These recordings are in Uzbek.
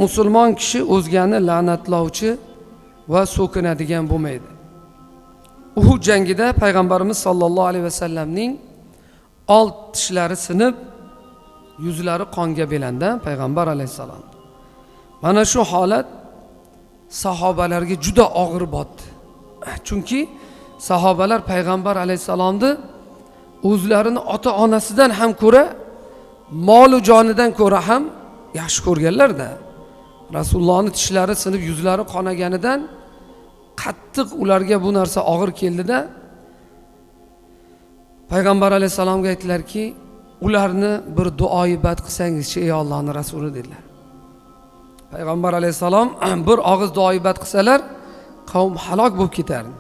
Musulmon kishi o'zgani la'natlovchi va so'kinadigan bo'lmaydi. Uhud jangida payg'ambarimiz sollallohu alayhi vasallamning old tishlari sinib, yuzlari qonga belandi payg'ambar alayhissalom. Mana shu holat sahobalarga juda og'ir botdi. Chunki sahobalar payg'ambar alayhissalomni o'zlarini ota onasidan ham ko'ra, molu jonidan ko'ra ham yaxshi ko'rganlarda. Rasulullohni tishlari sinib, yuzlari qonaganidan qattiq ularga bu narsa og'ir keldida, payg'ambar alayhissalomga aytdilarki, ularni bir duoyi bad qilsangizchi, ey Ollohni rasuli, dedilar. Payg'ambar alayhissalom bir og'iz duoyi bad qilsalar, qavm halok bo'lib ketardi.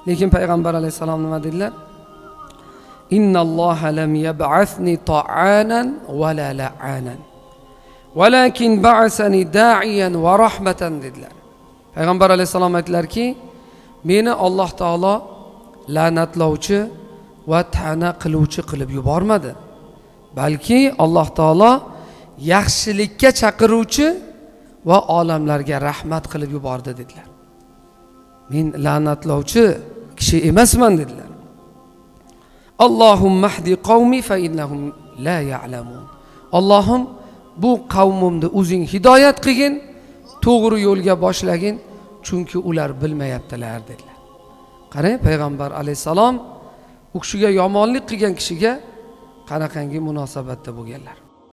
Lekin payg'ambar alayhissalom nima dedilar? Innalloha lam yab'athni ta'anan va la la'anan. Walakin ba'asani da'iyan va rahmatan, dedilar. Payg'ambar alayhissalom aytdilarki, meni Alloh taolo la'natlovchi va ta'na qiluvchi qilib yubormadi. Balki Alloh taolo yaxshilikka chaqiruvchi va olamlarga rahmat qilib yubordi, dedilar. Men la'natlovchi kishi emasman, dedilar. Allohumma hdi qavmi fa innahum la ya'lamun. Allohim, bu qavmimni o'zing hidoyat qilgin, to'g'ri yo'lga boshlagin, chunki ular bilmayaptilar, dedilar. Qarang, payg'ambar alayhissalom u kishiga, yomonlik qilgan kishiga qanaqangi munosabatda bo'lganlar.